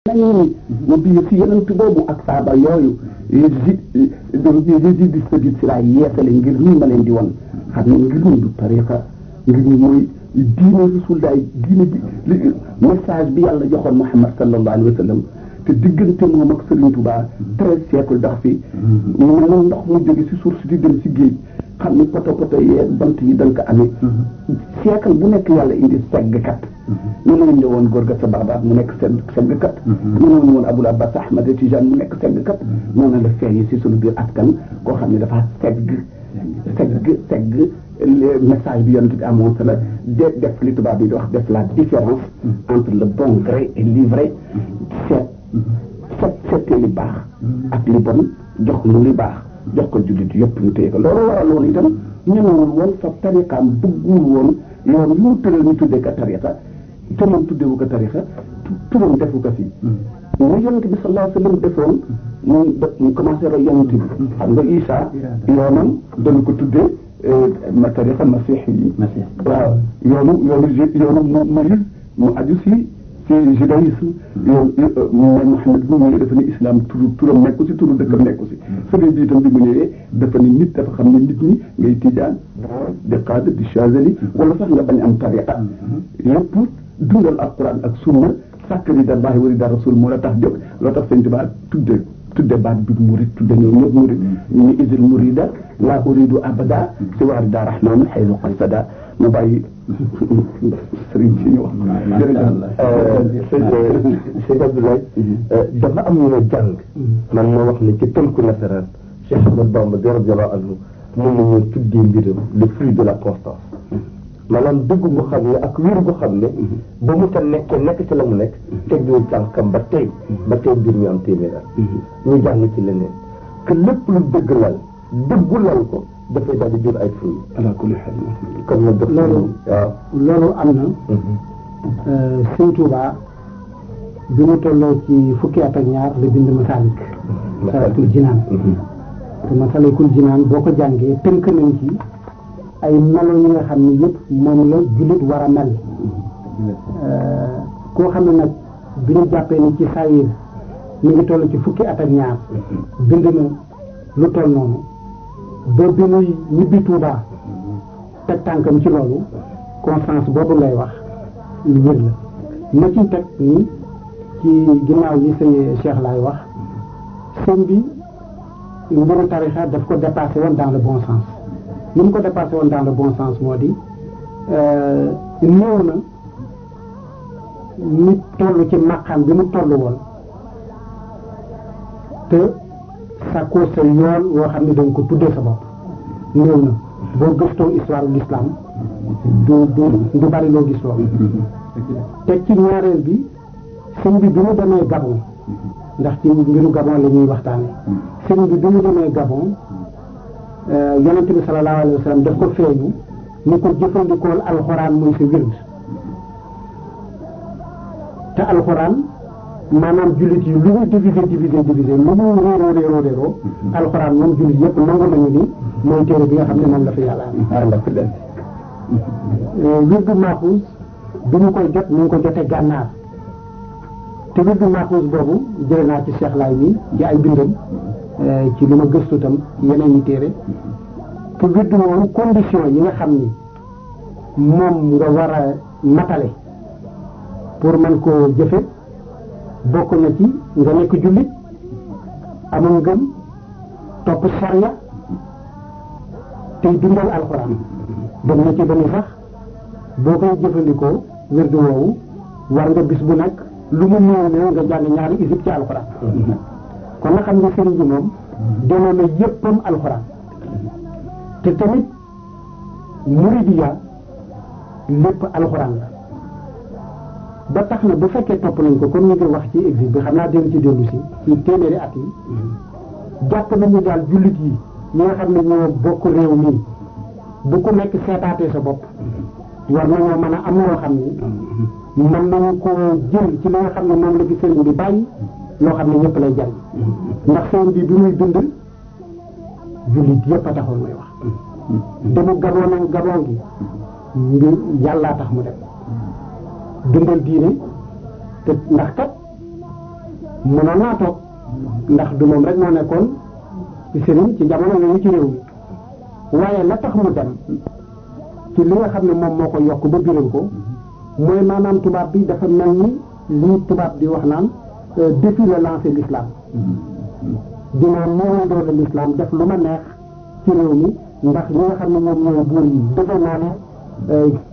nañu mu biir si yonent boobu ak saaba yooyu jési dispédit si laa yeesale ngir nii ma leen di won xam ne ngir ñu du tariqa ngir ñu mooy diine rasulullah diine bi message bi yàlla joxoon Muhammad sallallahu alayhi wa sallam te diggante moom ak Serigne Touba 13 siècle dox fi mu ne ndox mu jóge si source di dem si géej xam ni poto yee bant yi dañ ko amee siècle bu nekk yàlla indi seggkat ñu ne ñëwoon góor ga sa Bagdaad mu nekk seggkat ñu ne woon Abul Abbas Ahmad Tijaan mu nekk seggkat noonu la feeñee si suñu biir askan koo xam ne dafa segg message bi yonent bi amoon sa la def li tubaab bi di wax def la différence entre le bon gré et l'ivraie seetee li baax ak li bon jox lu li baax jox ko jullit yëpp ñu téye ko loolu waraloon itam ñemewul woon fa tariqaam bëggul woon yoon yu mu tëral ñu tuddee ko tariqa te moom tuddeewu ko tariqa turam defu ko fii mu yonent bi sallallahu alayhi wa sallam defoon mu commencé roy yonent bi xam nga Isa yoonam dañu ko tuddee ma tariqa masih yi waaw yoonu Maryam mu aju si judaïsme mooy Muhammad bi mu ñëwee dafa ne islam turam nekku si turu dëkkam nekku si sëriñ bi itam bi mu ñëwee dafa ne nit dafa xam ne nit ñi ngay tijaan di qaadir di chazali wala sax nga bañ am tariqa yëpp dundal alquran ak sunna sàkk rida Allahi wa rida rasul moo la tax jóg loo tax sëñ Tuubaa tudde baat bi murid tudde ñoom ñëpp murid ñu ni isil murida la uridu abada si waa rida rahman xaysu qasada ma bàyyi sëriñ si ñu wax Cheikh Abdoulaye dafa am ñu ne jàng man moo wax ne ci tënku nasaraan Cheikh Ahmad Bamba radiyallahu anhu moom la ñu tuddee mbiram le fruit de la constance maanaam dëgg bu xam ne ak wér gu xam ne ba mu ta nekk ci la mu nekk teggiwul tànkam ba tey mbir mi am téeméer ñu jàng ci leneen que lépp lu dëgg lal dëggu lal ko dafay daal di jur ay fruit ala kulli xel comme nag loolu am na Sëñ Tuubaa bi mu tolloo ci fukki at ak ñaar la bind Masaalikul Jinaan te Masaalikul Jinaan boo ko jàngee tënk nañ ci ay melo yi nga xam ne yëpp moom la jullit war a mel koo xam ne nag bi ñu jàppee ni ci saayir mi ngi toll ci fukki at ak ñaar bind na lu toll noonu ba bi muy ñibbi Tuubaa teg tànkam ci loolu constance boobu lay wax lu wér la ma ciy teg ni ci ginnaaw yi sëñ Cheikh laay wax sëñ bi mbiru tarixa daf ko dépassé woon dans le bon sens li mu ko dépassé woon dans le bon sens moo di néew na nit toll ci maqam bi mu toll woon te sàkkoo sa yoon woo xam ne danga ko tuddee sa bopp néew na boo gëstoo histoire l'islam du bari loo gis loolu teg ci ñaareel bi sëñ bi mu demee Gabon ndax ci mbiru Gabon la ñuy waxtaane sëñ bi mu demee Gabon yonent bi sallallahu alayhi wa sallam daf ko feeñu ni ko jëfandikool alxuraan muy sa wird te alxuraan maanaam jullit yi lu ñu diviser lu mu réeroo alxuraan moom jullit yëpp nangu nañu ni mooy téere bi nga xam ne moom la fi yàlla am wirdu Maaxuus bi mu koy jot mu ngi ko jotee gànnaar te wirdu Maaxuus boobu jële naa ci Cheikh Laay mi ci ay bindam ci li ma gëstu tam yeneen yi téere te wirdu moom condition yi nga xam ni moom nga war a matale pour mën koo jëfe bokk na ci nga nekk jullit amul ngëm topp sariya tey dundal alxuraan dem na ci ba ni sax boo koy jëfandikoo wirdu woowu war nga bis bu nekk lu mu néew nga jàng ñaari isib ci alxuraan kon nga xam ne sëriñ bi moom doonoo na yëppam alxuraan te tamit muridiya lépp alxuraan la ba tax na bu fekkee topp nañ ko comme ñu ngi wax ci exil bi xam naa dellu si ci téeméeri at yi jàpp nañu daal jullit yi ñi nga xam ne ñoo bokk réew mi bu ku nekk seetaatee sa bopp war nañoo mën a am loo xam ni mën nañu ko jël ci li nga xam ne moom la fi sëriñ bi bàyyi loo xam ne ñëpp lay jariñ ndax sëriñ bi muy dund jullit yëpp a taxoon may wax demu Gabon gi ngir yàllaa tax mu dem dundal diine te ndax kat mënoon naa toog ndax du moom rek moo nekkoon ci sëriñ ci jamono yooyu ci réew mi waaye la tax mu dem ci li nga xam ne moom moo ko yokk ba biral ko mooy maanaam tubaab bi dafa mel ni lii tubaab di wax naan défi la lancé l'islam dinaa néewal doole l'islam def lu ma neex ci réew mi ndax ñi nga xam ne ñoom ñooy buur yi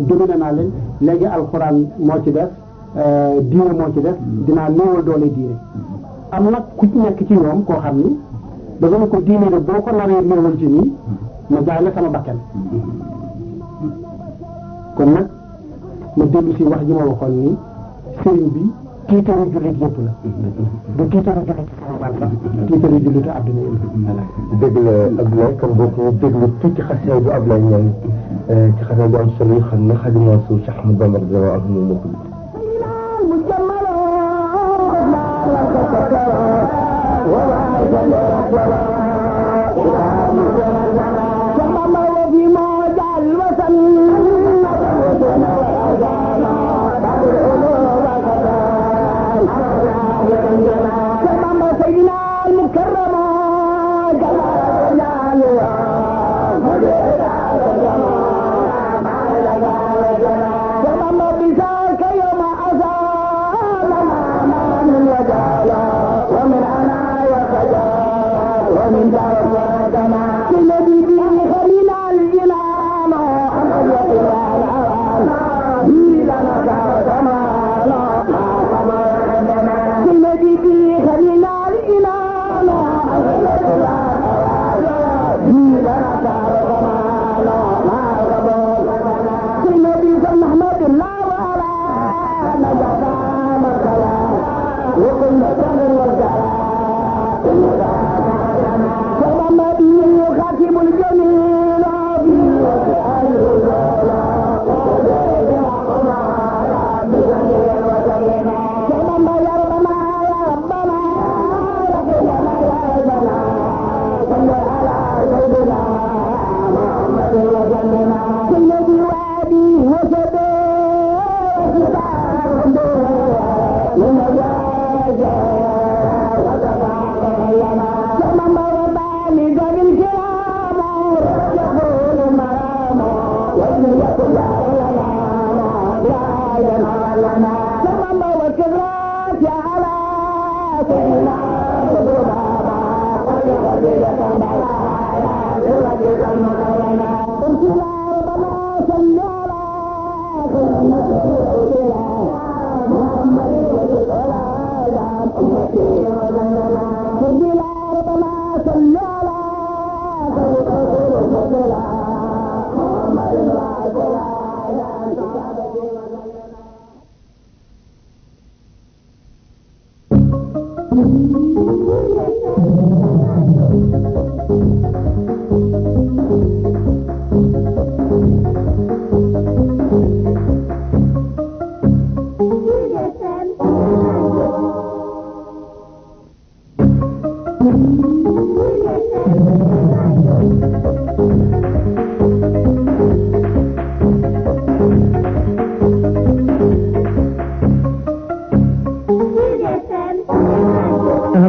dominé naa leen léegi alxuraan moo ci def diine moo ci def dinaa néewal doole diine am nag ku ci nekk ci ñoom koo xam ni da nga ko diine de boo ko naree néewal ci nii ma jaay la sama bakkan kon nag ma dellu si wax ji ma waxoon ni sëriñ bi tiitaru jullit yëpp la du tiitaru jullit Sénégal sax tiitaru jullitu àdduna yëpp. dëgg la Abdoulaye kon boo ko déglu tuuti xasee bu Abdoulaye ñoom ci xasee bu am solo yi xam ne Xaadimu Rasuul Cheikh Ahmadou Bamba radiyallaahu anhu moo ko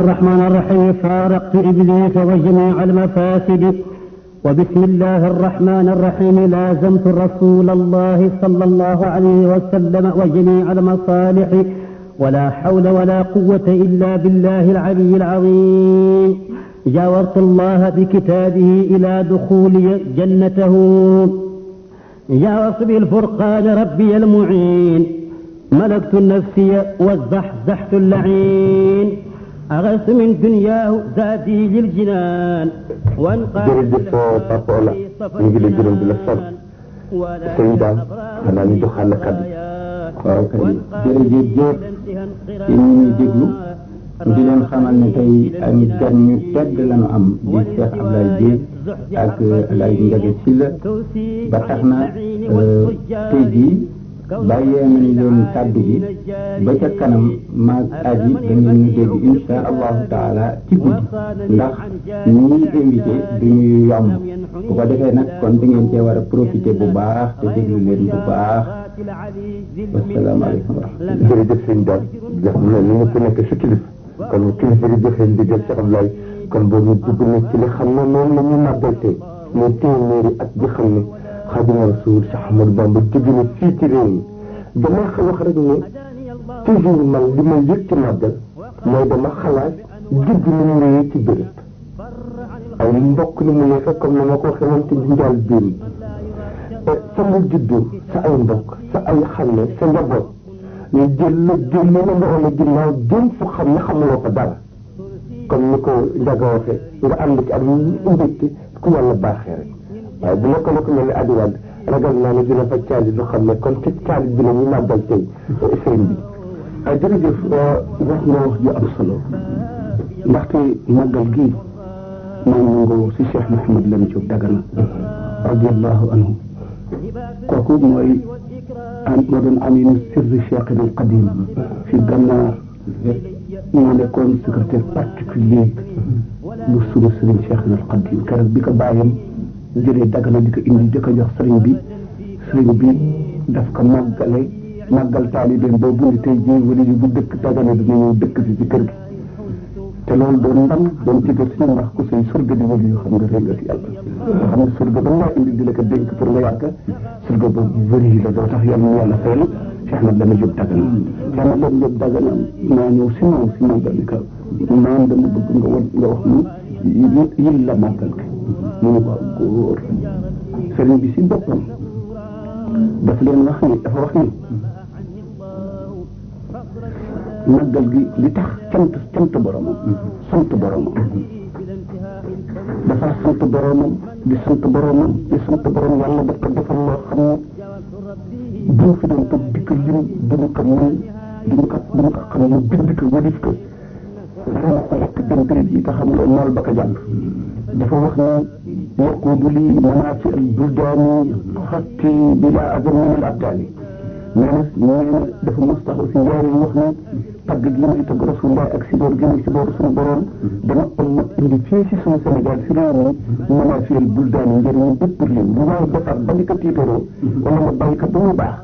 الرحمن الرحيم فارقت إبليس وجميع المفاسد وبسم الله الرحمن الرحيم لازمت رسول الله صلى الله عليه وسلم وجميع المصالح ولا حول ولا قوة إلا بالله العلي العظيم جاورت الله بكتابه إلى دخول جنته جاورت بالفرقان ربي المعين ملكت النفس وازحزحت اللعين أغث من دنياه زادي للجنان jërëjëf Papa Ola ñu ngi lay gërëm di la sant sëñ daam xanaa ñu joxal la kàddu. waaw kay jërëjëf Diop ci ñi ñuy déglu di leen xamal ne tey ay gan ñu tedd lañu am di Cheikh Abdoulaye Dièye ak El Hadj Ndiaga Sylla ba tax na tey jii bàyyee nañ leen kàddu gi ba ca kanam maag aji da ngeen ñu dégg insha allahu taala ci guddi ndax ñi invité duñuy yomb bu ko defee nag kon da ngeen cee war a profité bu baax te déglu leen bu baax wasalaamaaleykum wa rahmatulah. jërëjëf sëñ Dame def na ni mu ko nekk sa kilif kon kilifa yi joxe ndigal ci Ablaye kon boobu dugg na ci li xam ne moom la ñu màggal tey muy téeméeri at bi xam ne Xaadimu Rasuul Cheikh Ahmadou Bamba jóge na fii ci réew mi dama wax rek ne toujours man li ma yëg ci màggal mooy dama xalaat judd ni mu ñëwee ci béréb ay mbokk ni mu nekk comme na ma ko waxee woon ci njaal biir sa mu juddoo sa ay mbokk sa ay xale sa njaboot ñu jël la génne la nga wala ginnaaw jëm fu xam ne xamuloo ko dara comme ni ko Ndiaga waxee nga ànd ci ak mbégte ku yàlla baaxee rek waaye bu nekk la ko mel ni Adi Wade ragal naa ne dina fa caalit lu xam ne kon ci caalit bi la ñu màggal tey sëriñ bi. jërëjëf wax nga wax ju am solo ndaxte màggal gii maa ngi ngoo si Cheikh Mouhamed Lamine Diop Dagana radiyallahu anhu kooku mooy moo doon aminu sirri Cheikhina al Qadim fi Gànnaar moo nekkoon secrétaire particulier bu sunu sëriñ Cheikhina al Qadim keroog bi ko bàyyam jëlee Dagana di ko indi di ko jox sëriñ bi daf ko màggal taalibeem boobu ni tey jii wala bu dëkk Dagana dina ñëw dëkk si ci kër gi te loolu doon ndam doon ci si ndax ku say surga di wëli yoo xam nga rëy nga si yàlla nga xam ne surga ba laa indi di la ko dénk pour nga yàgg surga boobu wëri la doo tax yàlla yàlla fayal Cheikh Ahmad Lamine Diop Dagana Cheikh Ahmad Lamine Diop Dagana maa ñëw si màggal ni ko maam dama bëgg nga wax mu yil la màggal ki mu ne ko góor sëriñ bi si boppam dafa leen wax ni dafa wax ni màggal gi li tax sant boromam sant boromam dafa sant boromam di sant boromam yàlla daf ko defal loo xam ne buñ fi doon toog di ko lim duñu ko mën duñu ko xam ne bind ko wadif ko dana ko yàq dëntërit yi te xam nga mool ba ko jàng dafa wax ni yaquudu li manaafi al buldaani xatti bila azam min al abdaani nee na dafa mos taxaw si njaari wax ne tagg gi may tagg Rasulullah ak si boor gi muy si booru suñu borom dana ëmmat indi fii si suñu Sénégal si réew mi manaafi al buldaani njëriñu bépp réew lu waaye defar ba di ko tiitaroo wala nga bàyyi ko ba mu baax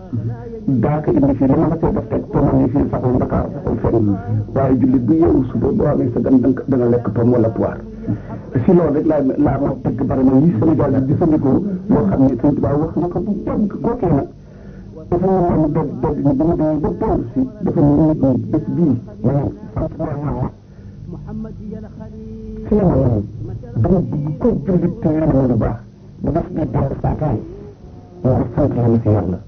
daa ko indi fii li ma la see def teg tooma ni fii saxul Ndakaar saxul fenn waaye jullit bu yeewu suba boo amee sa gan danga lekk pomme wala poire si loolu rek laa ma tëgg bari na yi Sénégal bi jëfandikoo loo xam ne Sëñ Tuubaa wax na ko bu jàgg kookee nag dafa ñu am dod ni bu ma demee ba toll si dafa ñu nit ñi bés bii maanaam sant naa yàlla si la ma woon dama bëgg ko jullit te yàlla lu baax bu def bi dal saakaay nga sant la ma si yàlla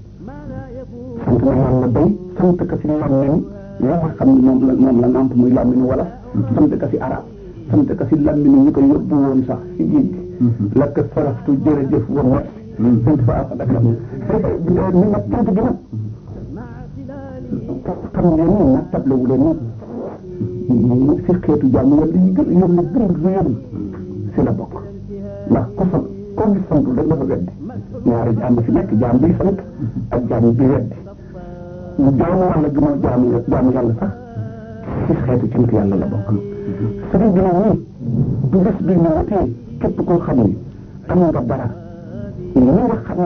sant na yàlla day sant ka si làmmiñ la nga xam ne moom la namp muy làmmiñu wala sant ka si arab sant ka si làmmiñu ñu ko yóbbu woon sax si géej gi la ko saraftu jërëjëf wa merci sant fa ak dakam ni nag tant gi nag xam ngeen ni nag table wu leen ni si xeetu jàmm yàlla yi gën yàlla gën lu yëm si la bokk ndax ko gi santul rek dafa weddi ñaari jaam fi nekk jaam bi sant ak jaam bi weddi jaamu wàlla gi moo jaamu yàlla sax si xeetu cant yàlla la bokk sëriñ bi nag nii du bés bi ñu wutee képp koo xam ni am nga dara li nga xam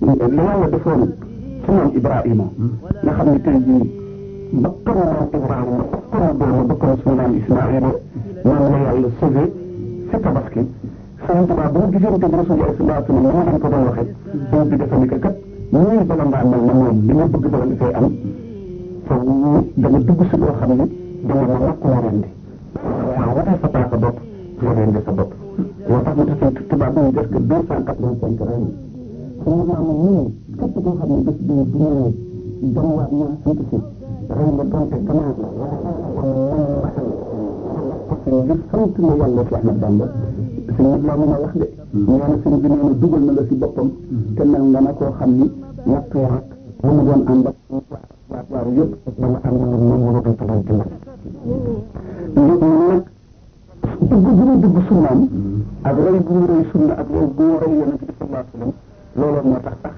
ne la yàlla defoon ci moom Ibrahima nga xam ne tey jii ba kon moom Ibrahima ba kon dooma ba kon suñu naan Ismaïla moom la yàlla sauvé si tabaski Sëriñ Tuubaa bu mu gisante bi Rasulullah sallallahu alayhi wa sallam moo leen ko doon waxee dañ bi defe ni que kat ñuy bala ngaa mel na moom li nga bëgg bala nga fay am foofu dama dugg si loo xam ne dama ma nakk moo rendi waaw watee sa paaka bopp moo rendi sa bopp moo tax mu def Sëriñ Tuubaa bu ñu def que 285 ren sama naa ma ñun képp koo xam ne bés bi bu ñëwee jàmwaat ñaa sant si ren nga donte ganaar la wala parce que ngir sant la yàlla ci Ahmad Bamba sëñ bi laa mën a wax de nee na sëñ bi nee na dugal na la si boppam te mel nga na koo xam ni ñett rek lu mu doon ànd ak waaw yëpp dama am na moom wala doon tabax ci nag dugg bu mu dugg sunnaam ak roy bu mu roy sunna ak roy bu mu roy yonent bi sallallahu alayhi wa sallam looloo moo tax sax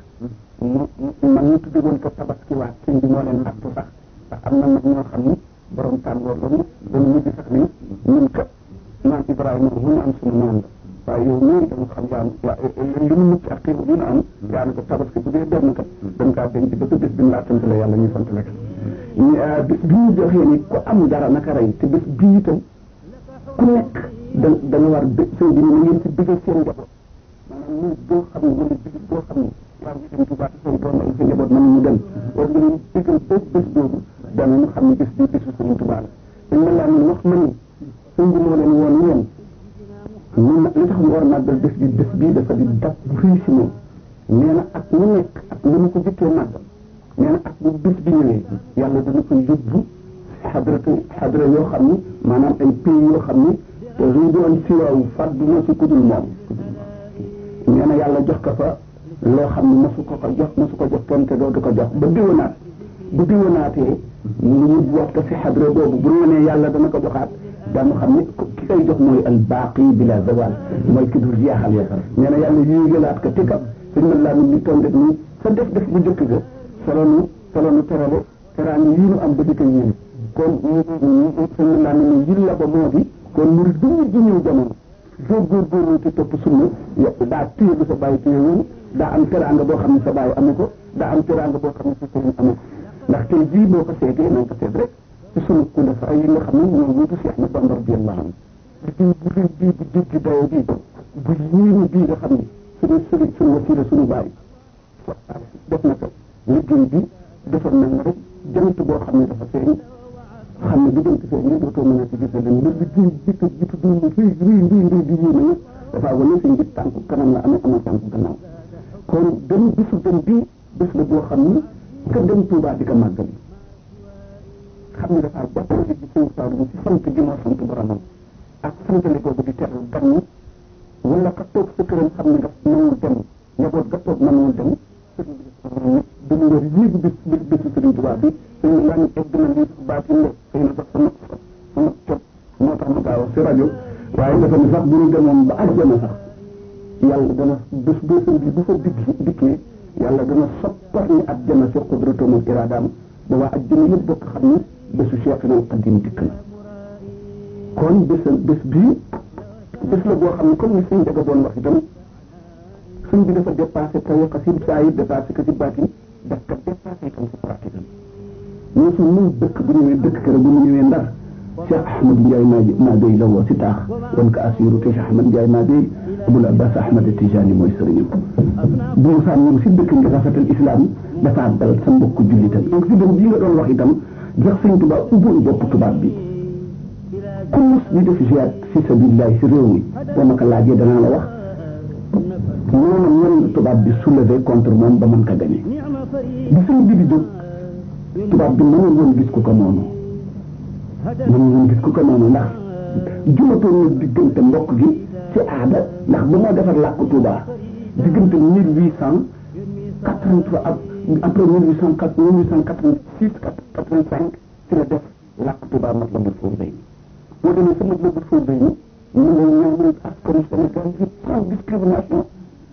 man ñu tudde woon ko tabaski waat sëñ bi moo leen nattu sax ndax am na nag ñoo xam ni borom tàngoor la ñu dañu mujj sax ni ñun kat naan Ibrahima mu ñu am suñu maam la waaye yow ñooñu dama xam yaa li mu mucc ak xiiru bi ñu am yaa ne ko tabaski bu dee benn kat dañ kaa denc ba sa bés bi ñu laa sant la yàlla ñu sant la bés bi ñu joxee ni ku am dara naka rey te bés bii itam ku nekk dana war sëñ bi ni na ngeen ci bëggal seen njaboot maanaam ñu boo xam ne wala jullit boo xam ne yaa ngi dem Tuubaa seen doom ak sa njaboot mën ñu dem war nga leen bëggal bés boobu danañu xam ne bés bi bésu sëñ Tuubaa la dañ ma laa min wax ma ni sëñ bi moo leen woon yéen ñu li tax mu war màggal bés bii dafa di dab fii si moom nee na ak mu nekk ak lu mu ko jëkkee màggal nee na ak bu bés bi ñëwee yàlla dana ko yóbbu xadra yoo xam ni maanaam ay pays yoo xam ni te ruy doon siwaawu fàddu na si kudul moom nee na yàlla jox ko fa loo xam ne mosu ko jox kenn te dootu ko jox ba déwénaat bu déwénaatee mu yóbbuwaat ko si xadra boobu bu nee yàlla dana ko joxaat daanu xam ne ki koy jox mooy al baaqi bila zawal mooy ki dul jeexal nee na yàlla yéegalaat ko te kat sëñ man laa ni toon def nii sa def bu jëkk ga solonu terale teraange yii nu am ba di ko yéene kon sëñ man laa ni yil la ba moo di kon murid bu mujj ñëw jamono soo góorgóorlu te topp sunna daa téye bu sa bàyyi téyewul daa am teraanga boo xam ne sa bàyyi amu ko daa am teraanga boo xam ne sa sëriñ amu ko ndax tey jii boo ko seetee na nga ko seet rek ci sunu xulafa yi nga xam ne ñoo wutu Cheikh Ahmad Bamba radiyallahu anhu bu rëy bii bu jéggi dayo bii bu yéene bii nga xam ne suñu sëriñ suñu wasiila suñu bàyyi def na ko liggéey bi defar na nga rek jant boo xam ne dafa feeñ xam ne bu jant feeñ dootoo mën a ci gis leen mbir bi jiitu dund rëy di yéene yëpp dafa wane si ngir tànku kanam la amee amal tànku gannaaw kon dem bisu dem bii bés la boo xam ni ka dem Tuubaa di ko màggal xam ne dafa bokk ci suñu Saalum ci sant gi moo sant boromam ak santale boobu di teral gan ñi wala ka toog sa këram xam ne nga mënul dem njaboot ga toog mënul dem dañu war yéegu bésu Sëriñ Tuubaa bi dañu laa ni egg na lii baatin la xëy na sax sama jot moo tax ma gaaw si rajo waaye dafa ne sax bu ñu demoon ba àjjana sax yàlla dana bés bésam bi bu fa dikkee yàlla dana soppar ni àjjana si xudratam ak iraadaam ba waa àjjana yëpp bokk xam ni bésu Cheikhina al Qadim dikk na kon bés bii bés la boo xam ne comme ni suñ jaga doon wax itam suñ bi dafa dépassé tariqa si saa yi dépassé ko si baatin daf ko dépassé itam si pratique am ñoo su muy dëkk bu ñëwee dëkk kër bu mu ñëwee Ndar Cheikh Ahmad Ndiaye maa doy la woo si taax wan ko asiru te Cheikh Ahmad Ndiaye maa doy Abul Abbas Ahmad Tijani mooy sëriñam bu mu saan ñoom si dëkk nga rafetal islam dafa dal sa mbokku jullitam donc si dem bii nga doon wax itam jox sëñ tubaab ubboon bopp tubaab bi ku mus di def jihaad fi sabilillah si réew mi boo ma ko laajee danaa la wax noonu ñan tubaab bi soulevé contre moom ba mën ko gagné bi sëñ bi di jóg tubaab bi mënul woon gis ku ko noonu ndax jumatoon na diggante mbokk gi ci aada ndax ba moo defar làkku Tuubaa diggante 1883 ak après 1886 85 ci la def làkku Tuubaa Matlabul Fawzayni boo demee sa Matlabul Fawzayni mu nga ñëw askanu Sénégal yi sans discrimination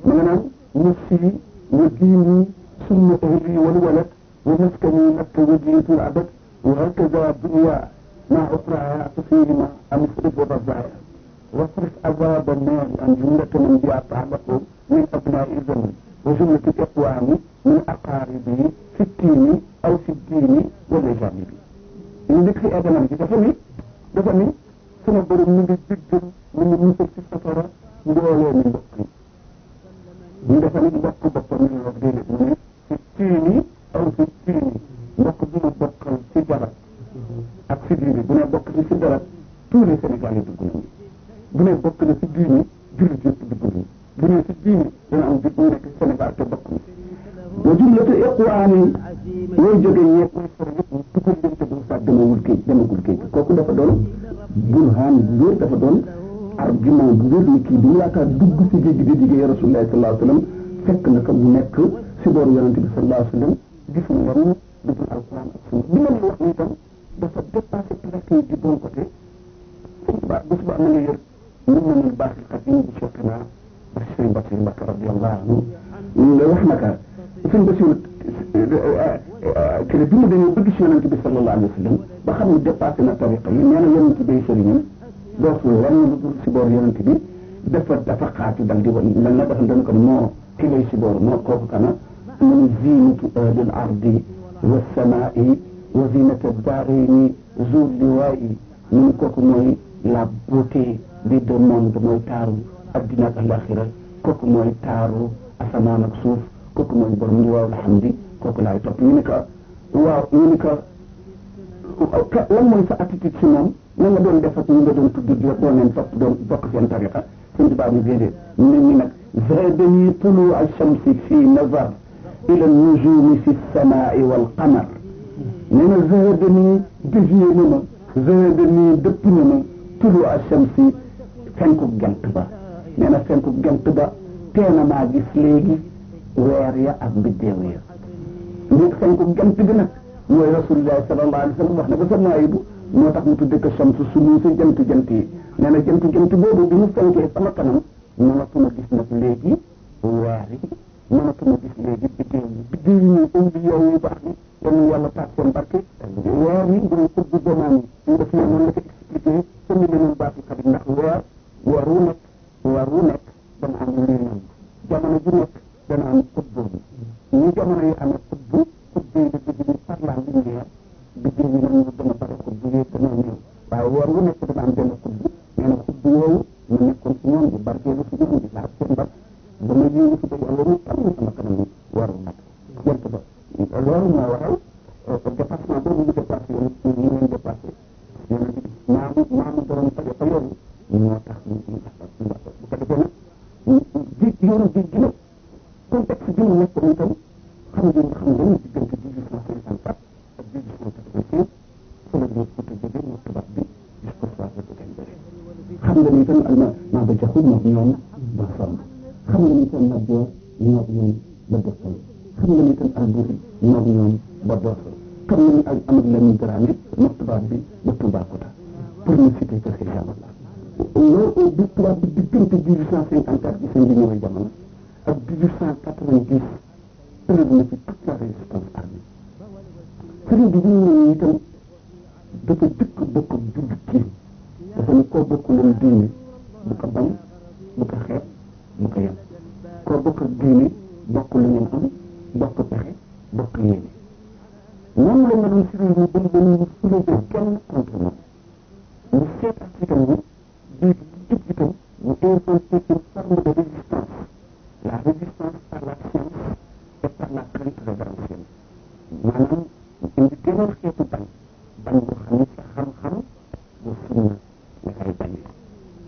ma nga naan nafsi wa diini summa ahli wal walad wa maskani makka wa jiitul abad wa hakaza dunya ma ukhraha fihima amsrif wa bazaya واصرف أبواب النار عن جملة من بها تعلق من أبناء الزمن وجملة الإخوان من أقاربه في الدين أو في الدين والأجانب. عندك في أدنى دفني سنة برم من الجد من المنصف في السفرة مدولة من بقي. دفني بقى من الرجل في الدين أو في الدين بقى في جرد أكسديني بنا بقى في جرد طول السنغالي تقولون. bu ne bokk na si diini jullit yëpp dugg nañu bu ne si diini dana am bi ñu nekk Sénégal te bokk na wa jumlatu iqwaani ñooy jóge ñepp muy sore yëpp ñu dugal leen te bu sax demagul géej kooku dafa doon burhaan bu wér dafa doon argument bu wér ni kii bi mu yaakaar dugg si géej gi di jigéen Rasulullah sallallahu alayhi wa sallam fekk na ko mu nekk si booru yonente bi sallallahu alayhi wa sallam gis mu lenn dugul alquran ak sunna li ma leen wax ni itam dafa dépassé pratique du bon côté bu subaa na nga yër من الباقي القديم بشيخنا الشيخ بطير بكر رضي الله عنه wax naka sëñ Basiru kene bi mu dañoo bëgg si yonent bi sallallahu alayhi wa sallam ba xam ne dépassé na tariqa yi nee na yonent bi sëriñam dootul lenn lu dul si boor yonent bi dafa xaati dal di wan lan la dafa dañ ko moo ki lay si boor moo kooku kana من زينة أهل الأرض والسماء wa zinata daarayni zu liwaayi ñu ne kooku mooy la beauté des deux mondes mooy taaru addina ak alaxira kooku mooy taaru asamaan ak suuf kooku mooy borom liwaawul hamdi kooku laay topp ñu ne ko waaw ñu ne ko lan mooy sa attitude si moom lan nga doon def ak ñu nga doon tudd doo leen topp doon bokk seen tariqa seen tubaab yi déedéet nit ñi nag zadani tulu alchamsi fi nazar ila nujumi fi samaai wal qamar nee na zadani dévié na ma zadani dëpp na ma tulu alchamsi fenku gent ba nee na fenku gent ba teena maa gis léegi weer ya ak biddéew ya léegi fenku gent bi nag mooy rasulullah sallallahu alayhi wa sallam wax na ko sa maayibu moo tax mu tudde ko chamsu sunu si jant yi nee na jant boobu bi mu fenkee sama kanam mënatuma gis nag léegi weer yi mënatuma gis léegi biddéew yi ñu indi yow yu baax yi yal yàlla taat seen barke weer yi mooy ubbi domaan yi ñu def noonu la ko expliqué comme ni leen baax yi xarit ndax weer wu nekk dana am lii jamono ju nekk dana am ubbu ñu jamono yi amee ubbu yi da bëgg ñu par la lumière biddéew yi nag dana bare ubbu yi dana ñëw waaye weer wu nekk dana am benn ubbu nee na ubbu woowu mu nekkoon si ñoom di barkeelu si ñoom di laaj seen barke ba ma yéene si ba yàlla mu tànn sama kanam ni weer wu nekk jant ba loolu moo waral dépassement boobu ñu dépassé yoon ñu leen dépassé yéen a maamu borom tariqa yooyu moo tax ñu bu ko defee nag yoonu géej gi nag contexte bi mu nekkoon itam xam ngeen diggante 1854 ak 1885 fa la ñu ko jógee mu tubaab bi gis ko soit ba dëgg xam nga ni itam maa ba jaxul moom ñoom ba sonn xam nga ni itam nag boo ñoom ba defal xam nga ni itam alburi ñoom ba doosal xam nga ni ak Amadou Lamine Dramé moom tubaab bi ba Toubacouta pour ñu citer que ces gens-là loolu bi tubaab bi diggante 1854 bi seen bi ñëwee jamono ak 1890 tëral na ci toute la résistance armée sëriñ bi ñu ñëwee itam dafa jëkk bokk jullit kii dafa ne koo bokkuloon diine bu ko bañ bu ko xeeb bu ko yem koo bokk diine bokk lu ngeen am bokk pexe bokk yéene moom la meloon si réew mi ba ñu soulever kenn contre moom ñu seet ak itam ni bii jub itam mu inventé une forme de résistance la résistance par la science et par la crainte révérentielle maanaam indi geneen xeetu bañ boo xam ne sa xam-xam bu sunna nga koy bañee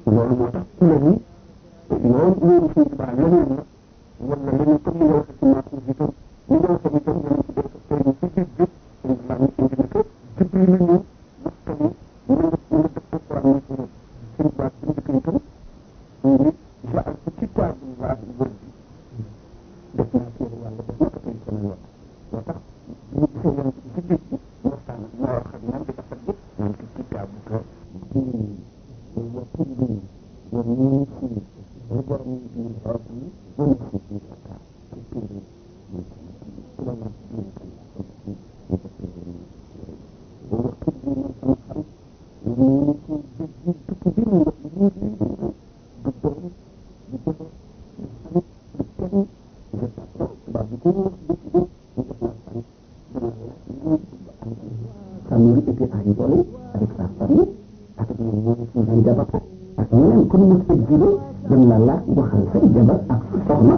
loolu moo tax ku la ni loolu suñu tubaab leneen la wala leneen comme ni nga waxee si maakus itam ni nga waxee itam dana ci def tey ni si biir jëpp suñu tubaab ñu indi na ko Jibril la ñëw waxtaan ni nga def ko Quran ni suñu tubaab indi ko itam ñu ni jaal ko ci table waa wër bi def naa téere yàlla def naa ko tey sama yoon moo tax ñu gisee yoon ci géej gi waxtaan ak moo wax ak moom di ko faj naan ko ci table ko وكل ومن في ربع من هذه ونفس في الأكاد كل وكل من أنحل ومن في بكبير وكبير بالدور بالكلم إذا تقرأ بعد كل بكبير kami itu ahli avec sa famille ak ñoom jabar ak ñeneen ku mu sëg jilo dem la laaj waxal say jabar ak soxna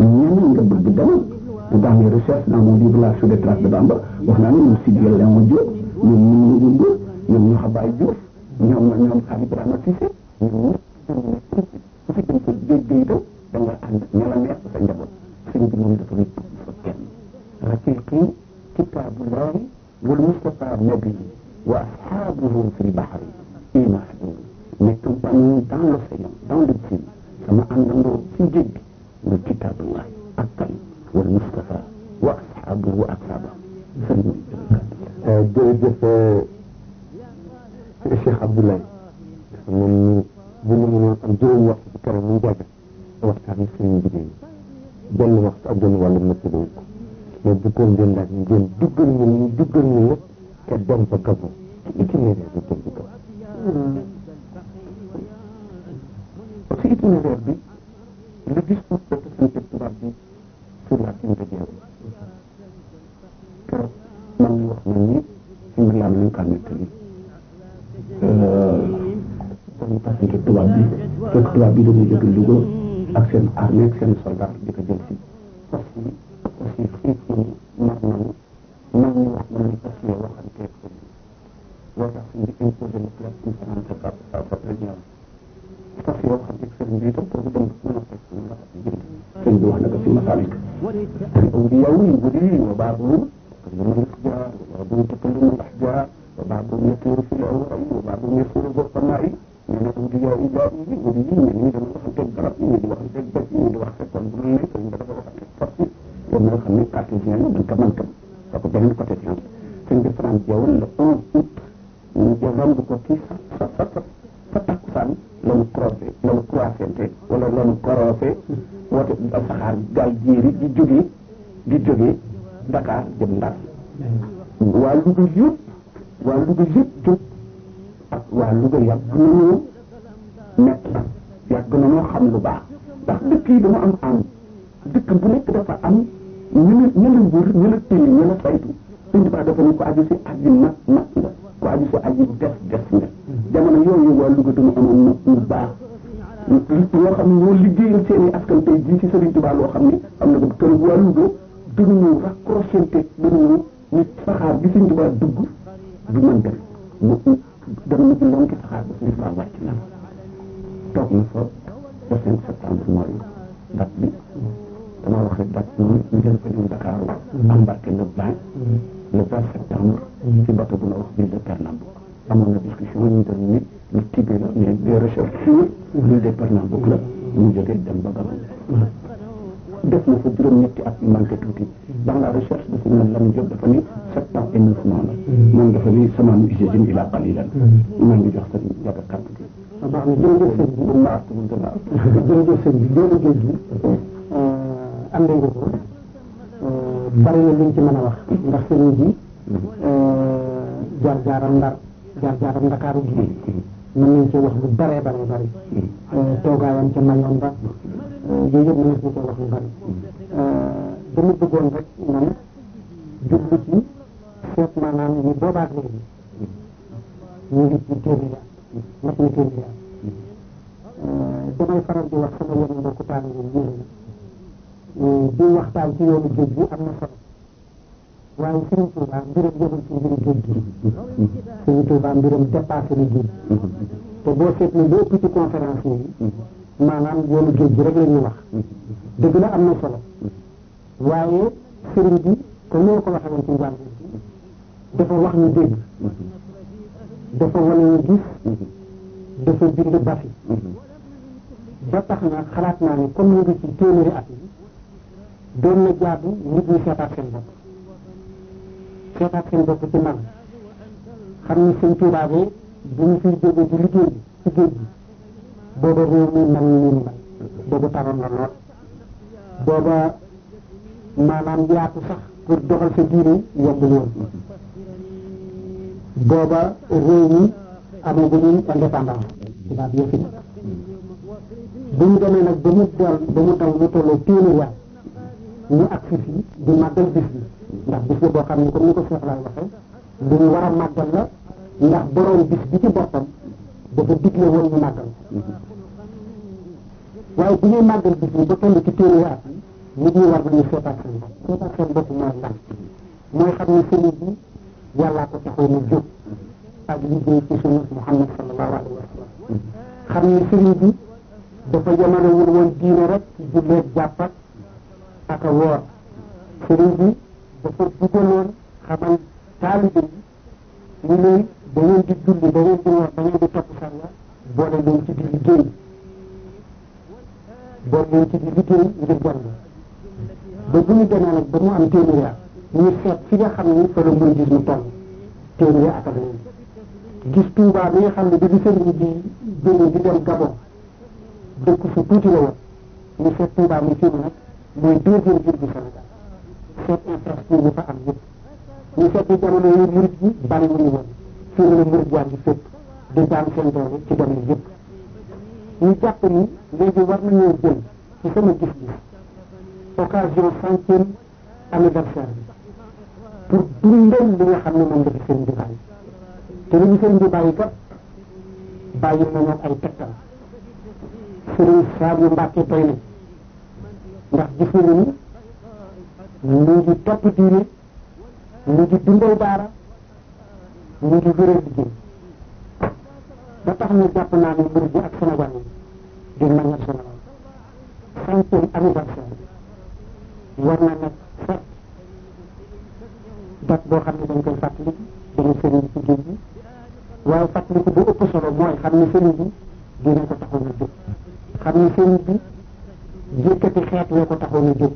ñeneen nga bëgg demal dans mes recherches dans mon livre là sur les traces de Bamba wax naa ne ñoom Sidi Léon Diop ñoom ñu ngi ñoom ñu xabaay Diouf ñoom Khady Ibrahima Cissé ñoom ñëpp ku fi dem sa géej gi itam da nga ànd ña la neex sa njaboot sëñ bi moom dafa ñu tudd fa kenn rafiqi kitaabullahi wal Mustafa nabi wa ashabuhu fi lbahri imahdoun mes compagnons dans l'océan dans le ciel sama àndandoo ci géej gi nga kitaabullahi ak kan wal Mustafa wa ashabuhu ak saba sëñ bi jërëjëf Cheikh Abdoulaye moom bu ñu mënoon am juróomi waxtu ci kanam ñu jàgg waxtaan ak suñu jigéen benn waxtu ak benn wàllu nëpp ko mais bu ko ngeen laaj ngeen duggal ñu nag te dem ba Gabon ci itinéraire bi dem ba Gabon. ci itinéraire bi le discours de Sëñ Tuubaa bi sur la fin de guerre keroog man ñu wax nañ ni parce que tubaab bi fekk tubaab bi dañuy jóge Louga ak seen armée ak seen soldat di ko jël si aussi xiif nañu mar nañu mag ñi wax nañu fas yéene waxanteeg loo tax suñu imposé le place une semaine de sa président fas yéene waxanteeg sëriñ bi itam pour dem mën a fekk suñu ndax jënd sëriñ bi wax na ko si masalik yow yi wuri wa baabu تكلم الأحجار وبعضهم تكلم الأحجار وبعضهم يطير في الأوراق وبعضهم يصير بالقناع من الأنبياء إلهي وليين من الوقت الدرب من الوقت الدرب من الوقت الدرب فإن الوقت الفصل وما يخليك تعطي يعني من كمان كم فقد بين قتلين سند فرانس يقول لقوم من جزام بكوتي فتقصان لو كرافي ولا لو كرافي وتبقى قال جيري di jóge Dakar jëm Ndar waa Louga yëpp jóg ak waa Louga yàgg nañoo nekk yàgg nañoo xam lu baax ndax dëkk yi dama am dëkk bu nekk dafa am ñu la wër ñu la téye ñu la saytu suñu baax dafa ne ko aju si aji mat nga ko aju si aji des nga jamono yooyu waa Louga dama amoon nag ñu baax loo xam ne ñoo liggéeyal seen i askan tey jii si Serigne Touba loo xam ne am na ko kër waa Louga duñu raccrochante duñu nit saxaar bi Sëriñ Tuubaa dugg du mën dem mu dem na ci lonki saxaar ba Sëriñ Tuubaa wàcc na toog na fa le 5 septembre mooy date bi dama wax rek date bi ñu jël ko ñëw Dakar embarqué le 20 septembre ci bateau bu na wax ville de Pernambouc amoon na discussion ñu doon ni lu tibé la mais des recherches sur l'île de Pernambouc la ñu jógee dem ba Gabon def na fa juróom-ñetti at manqué tuuti dans la recherche de suñu Lam Diop dafa ni 7 ans et 9 mois la moom dafa ni samaanu usine ila qalilan maa ngi jox sëñ Ndiaga kàddu gi baax na jërëjëf sëñ bi ma artu mun gën a jërëjëf sëñ bi doolu géej gi am nga ko bari na luñ ci mën a wax ndax sëriñ bi jaar-jaaram Ndar jaar-jaaram Ndakaaru gi mën nañ ci wax lu bare toogaayam ca mayoon ba yooyu yëpp mënees na ko wax lu bari dama bëggoon rek man jublu ci seet maanaam ni boobaat léegi ñu ngi ci téeméer mat na téeméer damay faral di wax sama yenn mbokku taalibe yi di waxtaan ci yoonu géej gi am na solo waaye Sëriñ Tuubaa mbiram yëgul ci mbiru géej gi Sëriñ Tuubaa mbiram dépassé na géej te boo seetlu lu ëpp ci conférence yi maanaam yoonu géej gi rek la ñuy wax dëgg la am na solo waaye sëriñ bi comme ni ma ko waxee woon ci njàng bi dafa wax ñu dégg dafa wane ñu gis dafa bind bafi ba tax na xalaat naa ne comme ñu ngi ci téeméeri at yi doon na jaadu nit ñi seetaat seen bopp ci man xam ni Sëriñ Tuubaa bi bu ñu fiy jóge di liggéey ci géej gi booba réew mi mel ni mel booba taroon na lool booba maanaam yaatu sax pour doxal sa diine yombul woon booba réew mi amaguñu indépendance tubaab yoo fi nekk bu ñu demee nag ba mu taw lu tolloo téeméer waat ñu agsi fii di màggal bis bi ndax bis la boo xam ne comme ni ko Cheikh Laay waxee lu ñu war a màggal la ndax borom bis bi ci boppam dafa digle woon ñu màggal waaye bu ñuy màggal bis bi ba toll ci téeméer at yi nit ñi war nañu seetaat seen bopp mooy lan mooy xam ne sëriñ bi yàllaa ko taxoon a jóg ak liggéey ci sunna Muhammad sallallahu alayhi wa sallam xam ne sëriñ bi dafa yemalewul woon diine rek ci julleeg jàppat ak a woor sëriñ bi dafa dugaloon xamal taalibe yi ñu ne da ngeen di julli da ngeen di woor da ngeen di topp sàlla boole leen ci di liggéey ngir jàng ba bu ñu demee nag ba mu am téeméeri at ñu seet fi nga xam ni fa la mouridisme toll téeméeri at ak léegi gis Touba bi nga xam ne bi sëriñ bi jóge di dem Gabon dëkk su tuuti la woon ñu seet Touba muy fii nag mooy deuxième ville du Sénégal seet infrastructure bi fa am yëpp ñu seet ni jamono yi murid yi bari wuñu woon fii la murid yaa ngi fépp di daan seen doole ci domaine yëpp ñu jàpp ni léegi war nañoo jël ci sama gis-gis occasion 100e anniversaire bi pour dundal li nga xam ne moom la fi sëriñ bi bàyyi te li ñu sëriñ bi bàyyi kat bàyyi nañu ay tegtal Sëriñ Saabu Mbàkke doy na ndax gis nañu ni mu ngi topp diine mu ngi dundal daara mu ngi wéral liggéey ba tax ñu jàpp naa ne murid bi ak Sénégal yi d'une manière générale 5e anniversaire war na nekk fekk date boo xam ne dañ koy fàttaliku dañu sëriñ bi ci géej gi waaye fàttaliku bu ëpp solo mooy xam ne sëriñ bi dina ko taxoon a jóg xam ne sëriñ bi yëkkati xeet wee ko taxoon a jóg